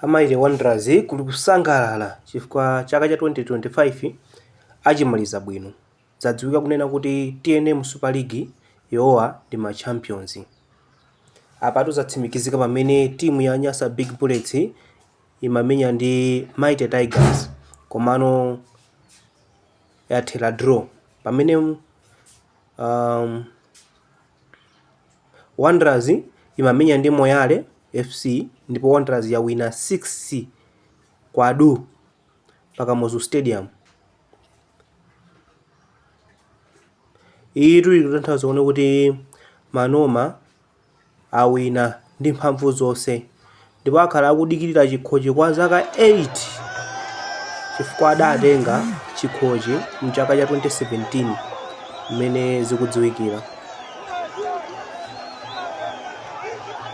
A Mighty Wanderers kuli kusangalala chifukwa chaka cha 2025 achimaliza bwino. Zadziwika kunena kuti tnm Super League iwowa ndi ma champions. Apatu zatsimikizika pamene timu ya Nyasa Big Bullets imamenya ndi Mighty Tigers komano yathera draw pamene Wanderers imamenya ndi Moyale FC ndipo Wanderers yawina 6 kwa du pa Kamuzu Stadium. Iyitu ikutanthauza kuona kuti Manoma awina ndi mphamvu zonse ndipo akhala akudikirira chikhochi kwa zaka 8 chifukwa adatenga chikhochi mchaka cha 2017 mmene zikudziwikira.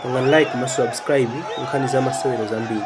Pangani like komanso subscribe nkhani za masewero zambiri.